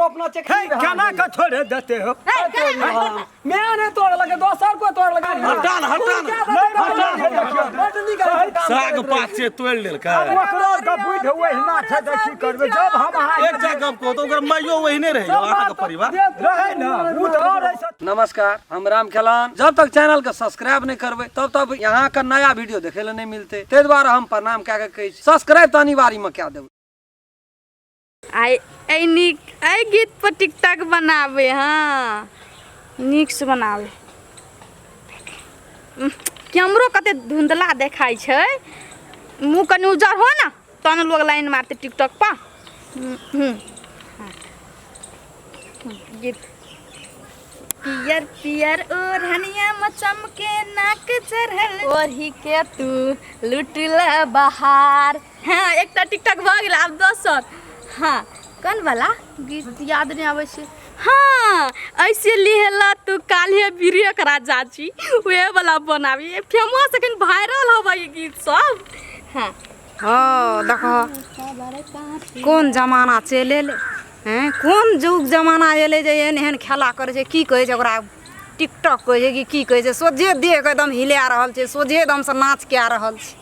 रोपना छै। हे, केना के छोड़े देते हो? मैं नहीं तोड़ लगे, दोसर को तोड़ लगे। हटा न, हटा न। हटा न, देखियौ। बड नीक काम साग करैत पात से तोड़ि लेलकै। आब ओकरो के बुद्धि ओहिना छै तऽ की करबै जब हम अहाँ एकटा गप कहू तऽ ओकर माइयो ओहिने रहै अहाँके परिवार रहै ने, ओ तऽ आओर ऐसे नमस्कार, हम राम खेलान। जब तक चैनल के सब्सक्राइब नहीं करबै तब तक यहाँ के नया वीडियो देखे ले नहीं मिलते, ताहि दुआरे हम प्रणाम कए के कहै छी, सब्सक्राइब तऽ अनिवार्य में कए देबै। आइ एहि नीक एहि गीत पर टिकटॉक बनाबे। हाँ, नीकसँ बनाबे। कैमरो कते धुंधला देखाइ छै। मुँह कनि उज्जर हो ने तहन लोग लाइन मारतै टिकटॉक पर। हम्म, हम्म, हाँ। गीत पियर पियर ओढ़निया में चमके नाक चढ़ल ओढ़ी के तू लुटल बहार। हाँ, एकटा टिकटॉक भऽ गेल, आब दोसर। हाँ, कोन वाला गीत याद नहि आबै छै। हाँ, ऐसे लिहेला तू काल्हे ब्रेक राजा जी, उहे वाला बनाबी, फेमस एखन वायरल होबै ई गीत सब। हाँ। हँ, देखो कोन जमाना चलि एलै हैं, कोन जुग जमाना एलै जे एहन एहन खेला करै छै। की कहै छै ओकरा, टिकटॉक कहै छै कि की कहै छै? सोझे देहके एकदम हिला रहल छै, सोझे एकदमसँ नाच कए रहल छै।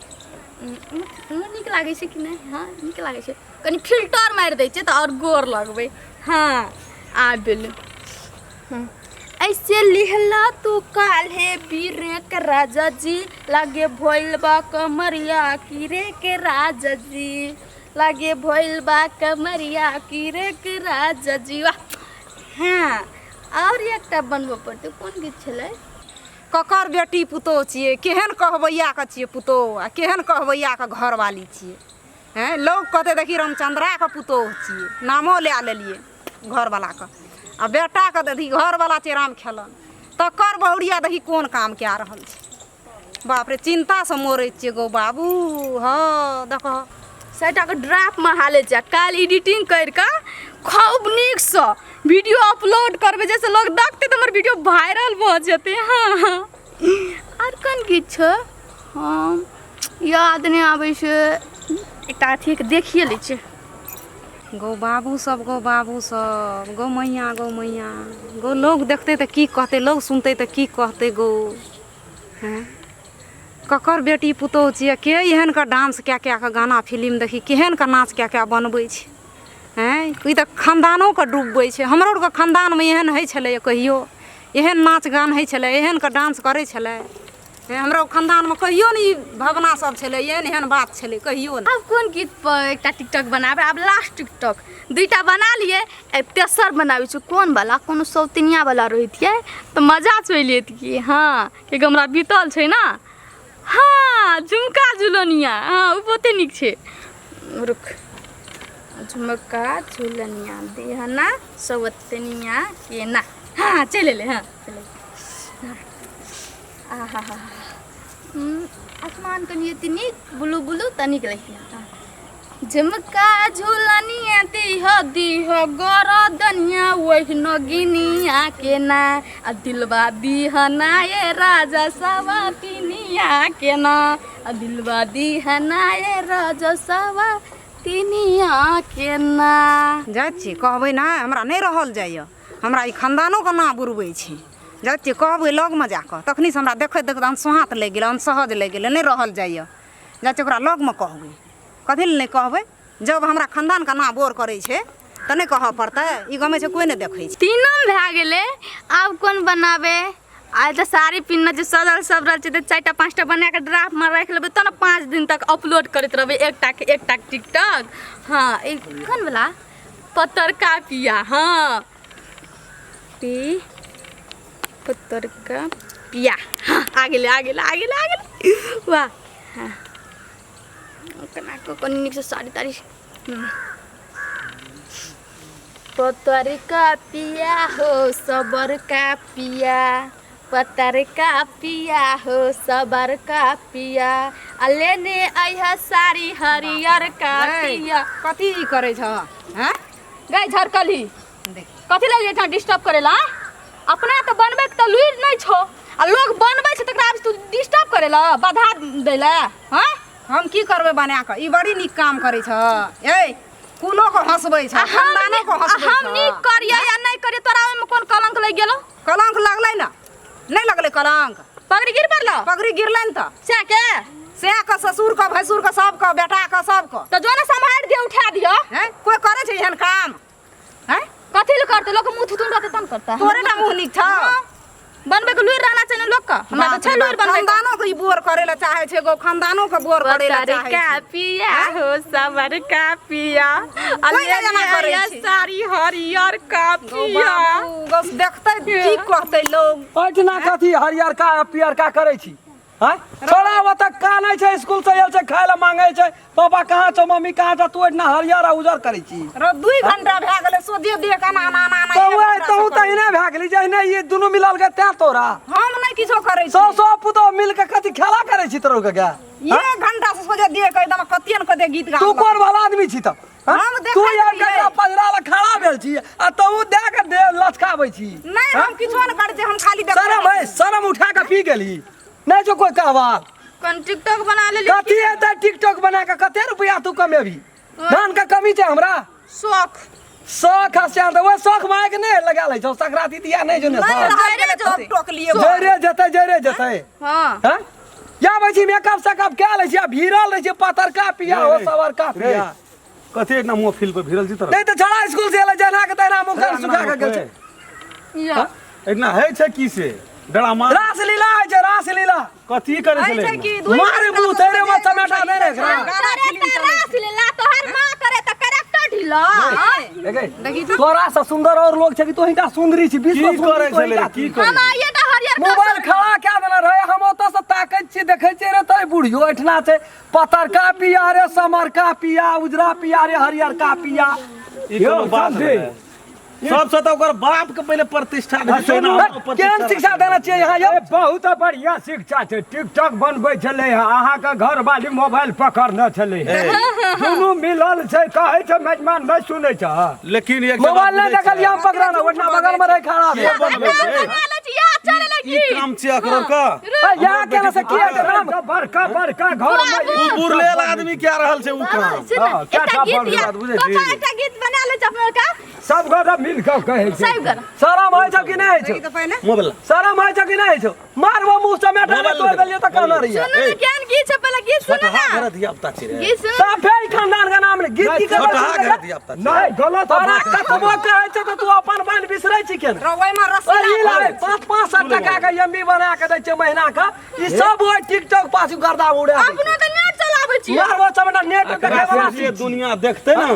नीक लागै छै कि नहि? हँ, नीक लागै छै। कनि फिल्टर मारि दै छियै तऽ आओर गोर लगबै। हँ, आबि गेलै। ऐसे लिहला तू काल्हे बीरे के राजा जी, लागे भइल बा कमरिया कीरे के राजा जी, लागे भइल बा कमरिया कीरे के राजा जी। वाह! हँ, आओर एकटा बनबऽ पड़तै। कोन गीत छलै? ककर बेटी पुतोहु छियै, केहन कहबैयाके छियै पुतोहु आ केहन कहबैयाके घरवाली छियै? हैं, लोग कहतै देखी रामचन्द्राके पुतोहु छियै, नामो लए लेलियै घरवलाके आ बेटाके। देखी घरवला छै राम खेलन, तकर बहुरिया देखी कोन काम कए रहल छै। बाप रे, चिन्तासँ मरै छियै गौ बाबू। हँ, देखऽ सभटाके ड्राफ्टमे हालै छै आ काल्हि एडिटिंग करि कऽ खूब नीकसँ वीडियो अपलोड करबै, जाहिसँ लोक देखतै तऽ हमर वीडियो वायरल भऽ जेतै। हँ हँ, आर कोन गीत छै? हँ, याद नहि आबै छै। एकटा अथीके देखिए लै छियै। गौ बाबू सब, गौ बाबू सब, गौ मैया, गौ मैया, गौ लोग देखतै तऽ की कहतै? लोग सुनतै तऽ की कहतै गौ? हँ, ककर बेटी पुतोहु छियै? के एहन कऽ डांस कए कए कऽ गाना फिलिम देखी केहन कऽ नाच कए कए बनबै छै? हँ, ई तऽ खानदानोके डुबबै छै। हमरो आरके खानदानमे एहन होइ छलैए कहियो? एहन नाच गान होइ छलै? एहन कऽ डांस करै छलै? हँ, हमरो खानदानमे कहियो नहि ई भावना सब छलै, एहन एहन बात छलै कहियो नहि। आब कोन गीत पर एकटा टिकटॉक बनाबै? आब लास्ट टिकटॉक दुईटा बना लिए, एक तेसर बनाबै छी। कोन वाला? कोनो सौतिनिया वाला रहितियै तऽ मजा चलि अयतियै। हँ, किएकि हमरा बीतल छै ने। हँ, झुमका झुलनिया। हँ, ओ बहुते नीक छै। रुक, झुमका झुलनिया देहना सौतनिया केना। हँ, चलि एलै। हँ, चलि एलै। आहा हा, आसमान कनि एते नीक ब्लू ब्लू तऽ नीक लगैए। झुमका झुलनिया दीह दीह गरदनिया ओहि नगिनिया केना, आ दिलबा दीहना ये राजा सवा तिनिया केना, आ दिलबा दीहना ये राजा सवा तिनिया केना। जाइ छी कहबै ने, हमरा नहि रहल जाइए, हमरा ई खानदानोके नाम बुड़बै छै। जाइ छियै कहबै लगमे जाकऽ। तखनीसँ हमरा देखैत देखैत अनसोहाँत लागि गेलै, अनसहज लागि गेलै, नहि रहल जाइए। जाइ छियै ओकरा लगमे कहबै। कथी लए नहि कहबै? जब हमरा खानदानके नाम बोर करै छै तऽ नहि कहऽ पड़तै? ई गमै छै, कोइ नहि देखै छै। तीनम भए गेलै, आब कोन बनाबै? आइ तऽ साड़ी पिन्हने छै, सजल सवरल छै, तऽ चारिटा पाँचटा बना कऽ ड्राफ्टमे राखि लेबै तब ने 5 दिन तक अपलोड करैत रहबै एकटाके एकटा टिकटॉक। हँ, ई कोन वला? पतरका पिया। हँ, पी पतरका पिया। हँ, आ गेलै, आ गेलै, आ गेलै, आ गेलै। वाह! हँ, केना कऽ कनि नीकसँ साड़ी ताड़ी। पतरका पिया हो सबर का पिया, पतरका पिया हो सबर का पिया, आ लेने अइह साड़ी हरियर का पिया। कथी ई करै छह? हँ गै झरकलही, देख कथी लग एहिठाम डिस्टर्ब करेला? अपना तऽ बनबैके तऽ लुरि नहि छौ आ लोग बनबै छै तकरा आब तू डिस्टर्ब करेला, बाधा दैला? हँ, हम की करबै बना कऽ? ई बड़ी नीक काम करै छह। ए, कुलो को हंसबै छै आ हम खानदानो को हंसबै हम छै। नीक करियै या नहि करियै तोरा ओहिमे कोन कलंक लागि गेलो कलंक लगलै ने नहि लगलै कलंक पगड़ी गिर पड़लो पगड़ी गिरलै ने तऽ से के से के ससुर के भैंसुर के सबके बेटा के सबके तऽ जो ने सम्हारि दियो उठा दियो हैं कोई करे छै एहन काम हैं कथी ले करते लोग मुंह थुथुन रहते तब करता तोरे टा मुंह नीक छौ बनबै के लुरि रहना चाहिए लोग का हमरा तऽ छै लुरि बनबै के। खानदानो के ई बोर करे ला चाहे छै गो खानदानो के बोर करे ला चाहे का छै पिया हो सबर का पिया कोई ना एना करै छै। साड़ी हरियर का गौ पिया बाबू, गौ देखतै की कहतै लोग एहिठिना कथी हरियर का पियर का करै छी आँय छोड़ा ओतऽ कानै छै स्कूल से आयल छै खाय लए मांगै छै पापा कहाँ छौ मम्मी कहाँ छौ तू एहिठिना हरियर आ उजर करै छी रो 2 घंटा भए गेलै सोझे देह के एना एना एना तऽ एक ओए घंटा तहु से तऽ एहने भए गेली जहिने ई दुनू मिलल के तैं तोरा हम नहि किछो करै छी सौ सौ पुतोह मिल के कथी खेला करै छी तोरो के गे एक घंटा से सोझे देह के एकदम कतियन ने कते गीत गा तू कोन वाला आदमी छी तऽ हाँ? हम देखैत तू यार रहियै। ककरा पजरा लए खड़ा भेल छी आ तहु दए के दे लचकाबै छी नहि हम किछो नहि करै छी हम खाली देखै शरम है शरम उठा के पी गेली नहीं छौ कोई कहवाल कन टिकटॉक बना लेली कथी हेतै टिकटॉक बना के कते रुपया तू कमेबी धान के कमी छै हमरा शौक शौख हस्यान तऽ ओहि शौख माय के नहि लगा लै छौ संक्रांति दिया नहि जो ने नहि शौख रहल गेलै तब टोकलियै जरे जेतै जरे जेतै हाँ हैं या बै छी मेकअप सेकअप कए लै छी आ भिड़ल रहै छी पतरका पिया हो सवरका पिया कथी एतना मुँह फील पर भिड़ल छी तोरा नहि तऽ छड़ा स्कूल से एलै जेना के तहिना मुख सुखा के गेल छै या एतना है छै की से ड्रामा रासलीला होइ छै रासलीला कथी करै होइ छलै छै कि दुई मारे मुँह तेरे में चमेटा नहि रे एकरा करे त रास लीला तोहर माँ करे त करेक्टर ढीला देखे तोरा से सुंदर और लोग छै कि तोही टा सुंदरी छी विश्व की सुंदरी करै तोही छलै टा रे की छी। करै हम आइए त हरियर का मोबाइल खड़ा कए देने रहे हम ओतऽ से ताकै छियै देखै छियै रे तऽ बुढ़ियो एहिठिना छै पतरका पिया रे समरका पिया उजरा पिया रे हरियरका पिया ई कोनो बात समझी। रहै। सबसे तऽ ओकर बाप के पहिले प्रतिष्ठा देने छै ना, हट, हमरो केहन प्रतिष्ठा शिक्षा देने छियै यहाँ यौ ए, बहुत बढ़िया शिक्षा छै टिकटॉक बनबै छलै हँ अहाँके घरवाली मोबाइल पकड़ने छलै हँ दुनू मिलल छै कहै छै मेजमान नहि सुनै छै लेकिन एक मोबाइल नहि देखलियै हम पकड़ा ना ओहिठिना बगल में रहे खड़ा भेल बनबै छै। बना ले छी या चले लगी ई काम छै अकरो का ए, यहाँ केना से किया के राम तऽ बड़का बड़का घर मे उ बुरलेल आदमी क्या रहल छै उ काम सुन हाँ, एकटा चाचा गीत बोल या बात बुझै छी। पापा एकटा गीत बना ले छी अपना का सब गोटा मिल कऽ कहै छै सब गोटा शरम होइ छौ कि नहि होइ छौ तऽ पहिने मोबाइल शरम होइ छौ कि नहि होइ छौ मारबो मुँह चमेटा मोबाइल तोड़ देलियै तऽ कहने रहियै सुनू ने केहन गीत छै पहिले गीत सुनू छोटहा ने घर धिया पुता छै रे गीत सुनू साफे ई खानदान के नाम ले गीत की करबै छोटहा घर धिया पुता छै नहि गलत तोरा बात छै। कतबो कहै छौ तऽ तू अपन बन बिसरै छी केना र ओहिमे ओ ई रसीला लागे 5-500 टका के एमबी बना के दै छै महीना के ई सब ओइ टिकटॉक पाछू गर्दा उड़ा दै अपनो तऽ नेट चलाबै छै। छियै मारबो चमेटा नेट देखै वाला जे दुनिया देखते ना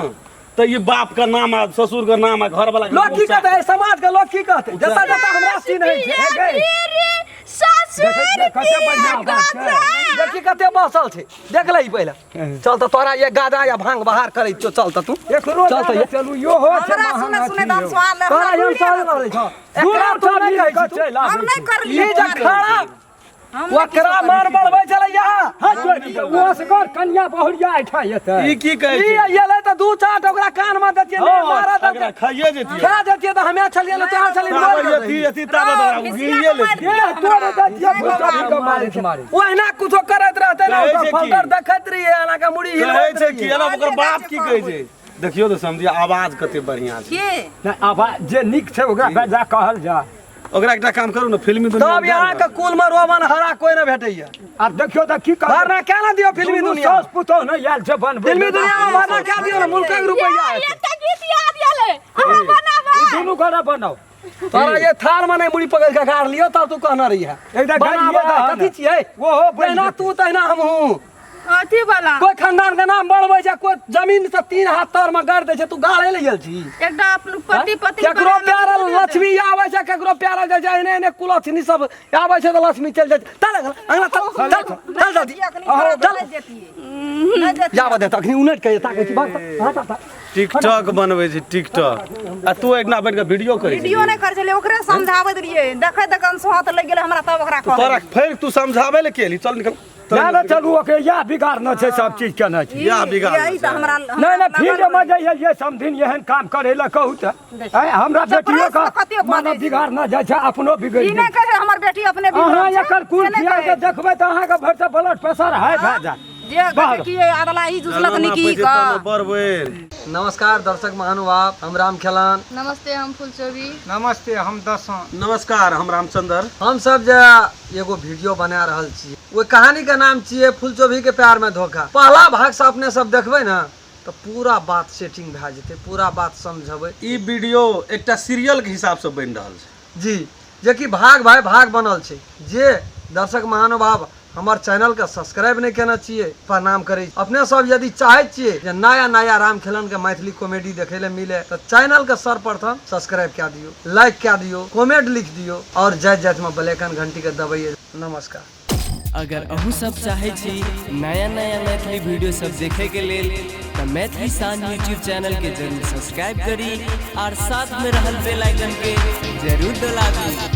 तऽ ई बाप के नाम आ ससुर के नाम आ घर वाला के लोग नाम की कहते समाज के लोग की कहते जतऽ जतऽ हमरा सीन होइ छै हे गै। ससुर देखै छियै कते बढ़िआँ बात छै देखी कते बसल छै देख ले ई पहिले चल तऽ तोरा ये गाजा या भांग बाहर करै छियौ चल तऽ तू एकरो चल तऽ लए चलू इहो छै हमरा महान सुने सुने अथी तऽ हम यौ। स्वाद ले तोरा हमरा हम साल रहै छौ एकरा दुनू तू टा नहि मिल कहै कऽ छी तू। चलि हम आबै नहि छै। करलियै ई जे खड़ा हम नहि ओकरा मान बढ़बै छलै यहाँ हँ, चोरी के, ओ असगर कनिया बहुरिया एहिठाम एतै ई की कहै ई छै एलै तऽ दू चाट ओकरा कान मे देतियै नहि मारत एकरा खाइए जेतियै खा देतियै तऽ हमे छलियै ने तोरा छलियै ताबे मरि गेल यथी यथी ताबे ओकरा उगिए लेतियै ए, तोरे दैतियै भूसा भी के मारे मारे ओहिना कुछो करैत रहतै ने कहै ओकर छै की? फल्टर देखैत रहियै एना के मुड़ी कहै हिलबैत छै कि रहियै एना ओकर बाप की कहै छै देखियौ तऽ समझिए आवाज कते बढ़िया छै के नहि आवाज जे नीक छै ओकरा बेजा कहल जा ओकरा एकटा काम करू ने फिल्मी दुनिया तब यहाँ के कुल में रोमन हरा कोई न भेटैया आब देखियौ तऽ की कहबै भरना क्या ना दियो फिल्मी दुनू दुनिया सास पुतोह नहि आयल छै बनबै फिल्मी दुनिया में भरना क्या दियो ना मुल्क के रुपया या एकटा गीत याद आयल अहाँ बनाबै ई दुनू गोटा बनाउ तोरा ये थार में नहीं मुड़ी पकड़ के गाड़ लियो तब तू कहना रही है एकटा बनाबै गाड़िए दहऽ कथी ने। छियै ओहो बनि तहिना जेतै। तू तहिना हमहूँ अथी वाला कोई खानदान के नाम बढ़बै छै कोई जमीन से 3 हाथ तर में गाड़ दै छै तू गाड़े ले गेल छी एकटा अपन पति पत्नी केकरो प्यारा लक्ष्मी आबै छै केकरो प्यारा जाइ छै एहने एहने कुलक्षणी सब आबै छै तऽ लक्ष्मी चलि जाइ छै चल अङ्गना चल चल चल जल्दी चल जाबऽ दे तखनी उनटि के ताकै छी भाग हट हट टिकटॉक बनबै छै टिकटॉक आ तू एकना बैठ के वीडियो करै छी वीडियो नहि करै छलियै ओकरे समझाबैत रहियै देखैत देखैत अनसोहाँत लागि गेलै हमरा तब ओकरा कहलियै तोरा फेर तू समझाबै ले केली चल निकल ना ना चलू ओकरे इएह बिगाड़ना छै सब चीज केना छै इएह बिगाड़ना यही तऽ हमरा नहि नहि फील्ड मे जइयै ये समधिन एहन काम करै लए कहू तऽ आँय, हमरा बेटियो कते के बजै माने छै। बिगाड़ना जाइ छै अपनो बिगड़ि ई जाइ नहि छै। कहै हमर बेटी अपने बिगड़ल अहाँ छै, एकर कुल से नहि खिया कहै। के देखबै तऽ अहाँके भरि से ब्लड प्रेशर हाई भए जायत जे बाहर। की अदला ही जुसलक निकी तने का बरबेर। नमस्कार दर्शक महानुभाव, हम राम खेलान। नमस्ते, हम फुलचोभी। नमस्ते, हम दसों। नमस्कार, हम रामचंद्र। हम सब जे एगो वीडियो बना रहल छी, ओहि कहानी के नाम छियै फुलचोभी के प्यार में धोखा। पहला भाग से अपने सब देखबै ने तऽ पूरा बात सेटिंग भए जेतै, पूरा बात समझबै। ई वीडियो एकटा सीरियल के हिसाब से बनि रहल छै जी, जेकि भाग भाई भाग बनल छै। जे दर्शक महानुभाव हमर चैनल के सब्सक्राइब नहि केने छियै, प्रणाम करै छी। अपने सब यदि चाहै छियै जे नया नया राम खेलन के मैथिली कॉमेडी देखै लए मिले, तऽ चैनल के सर्वप्रथम सब्सक्राइब कए दियौ, लाइक कए दियौ, कमेंट लिख दियौ और जाइत जाइत में बेल आइकन घंटी के दबैयै। नमस्कार। अगर अहूँ सब चाहै छी नया नया मैथिली वीडियो सब देखे के लेल, तऽ मैथिली शान यूट्यूब चैनल के जरूर सब्सक्राइब करी और साथ में रहल बेल आइकन के जरूर दबा दी।